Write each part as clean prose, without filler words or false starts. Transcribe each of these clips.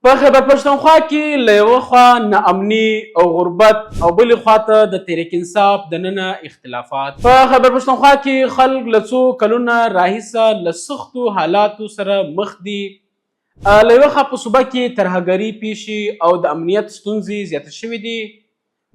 په خیبر پښتونخوا کې له یوه خوا ناامني او غربت او بلې خوا ته د تحریک انصاف دننه اختلافات. په خیبر پښتونخوا کې خلک له څو کلونه راهیسه له سختو حالاتو سره مخ دي. له یوه خوا په صوبه کې ترهګري پیښې او د امنیت ستونزې زیاتې شوې دي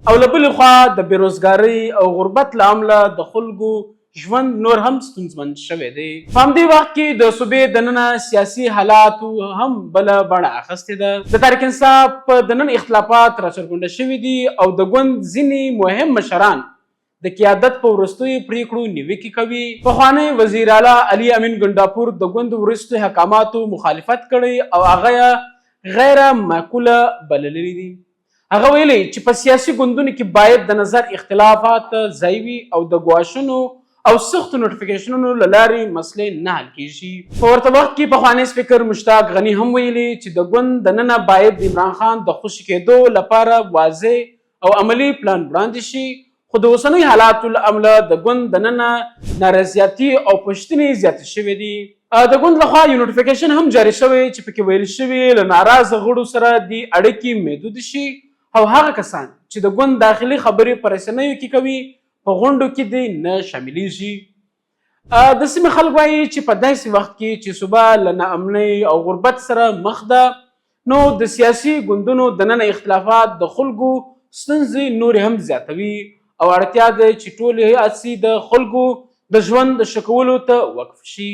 او له بلې خوا د بې روزګارۍ او غربت له امله د خلکو ژوند نور هم ستونزمن شوی دی. په همدې وخت کې د صوبې دننه سیاسي حالاتو هم بله بڼه اخیستې ده. د تحریک انصاف په دننه اختلافات راڅرګند شوي دي او د ګوند ځینې مهم مشران د قیادت په وروستیو پریکړو نیوکې کوي. پخوانی وزیراعلی علي امین ګنډاپور د ګوند وروستیو حکاماتو مخالفت کړی او هغه یې غیر معقوله بللي دي. هغه ویلي چې په سیاسي ګوندونو کې باید د نظر اختلافات ځای وي او د ګواښونو او سختو نوټیفیکیشنونو له لارې مسلې نه حل کیږي. په ورته وخت کې پخوانی سپیکر مشتاق غني هم ویلي چې د ګوند دننه باید د عمران خان د خوشې کېدو لپاره واضح او عملي پلان وړاندې شي، خو د اوسنیو حالاتو له امله د ګوند دننه نارضایتي او پوښتنې زیاتې شوې دي. د ګوند لخوا یو نوټیفیکیشن هم جاري شوی چې پکې ویل شوي له ناراضه غړو سره دې اړیکې محدودې شي او هغه کسان چې د ګوند داخلي خبرې په رسنیو کې کوي په غونډو کې دې نه شاملیږي. د سیمې خلک وایي چې په داسې وخت کې چې صوبه له ناامنۍ او غربت سره مخ ده نو د سیاسي ګوندونو دننه اختلافات د خلکو ستونزې نورې هم زیاتوي او اړتیا ده چې ټولې هڅې د خلکو د ژوند د ښه کولو ته وقف شي.